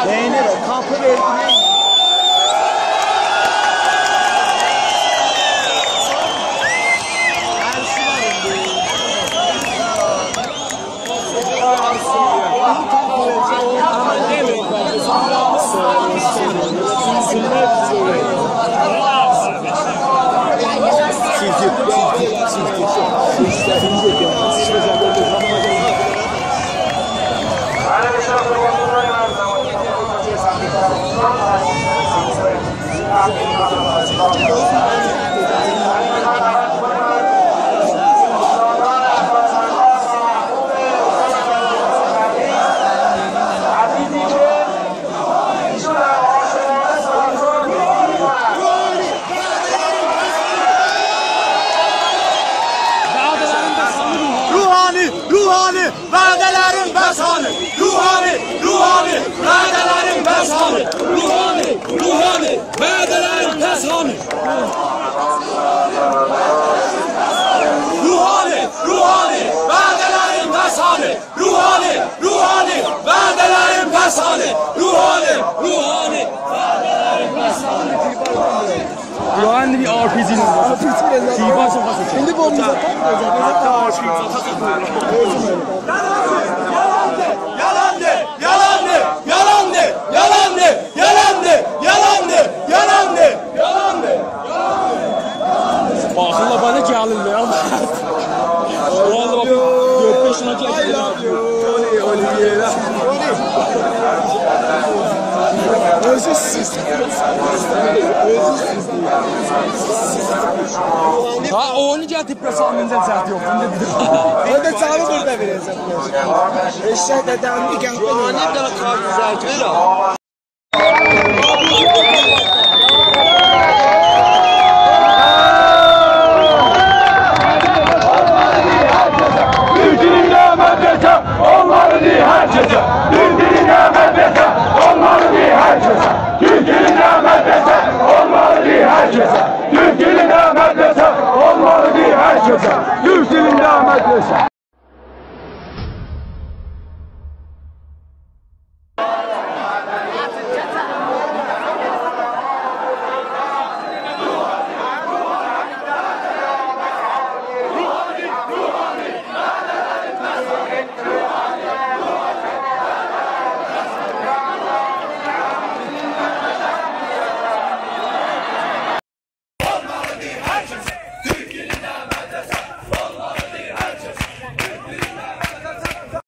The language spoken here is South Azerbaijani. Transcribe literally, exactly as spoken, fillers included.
نئینیر او؟ قاپی وئردی، نئینیر؟ عرشی وار ایندی. روحانی، روحانی، وعده‌لرین بس هانی؟ روحانی، روحانی، وعده‌لرین بس هانی؟ روحانی، روحانی، وعده‌لرین بس هانی؟ روحانی، روحانی، وعده‌لرین بس هانی؟ روحانی، روحانی، وعده‌لرین بس هانی؟ روحانی، روحانی، وعده‌لرین بس هانی؟ بورا ایندی بیر آر پی جی ایله وورور. آر پی جی ایله. تیرباز اوخا چکیر. ایندی بومبا آتار. حتی آر پی جی اوخا چکیر. یالاندیر، یالاندیر، یالاندیر، یالاندیر، یالاندیر، یالاندیر، یالاندیر، یالاندیر، یالاندیر، یالاندیر. باخیرلار، بنه گلیرلر، آمما. والله، بیر دؤرد-بئش دنه گلدی. I love you. Oli، Oli، یئره. اؤزو سیز. اؤزو سیز. ها، اونو گل، دپرسیون منجه جهت یوخ. بوندا بیر ده. اؤنده جانی بورادا وئره‌جک. ائششک ده دندی گلدی. جانی بیر دنه کارت دوزلدیر ها.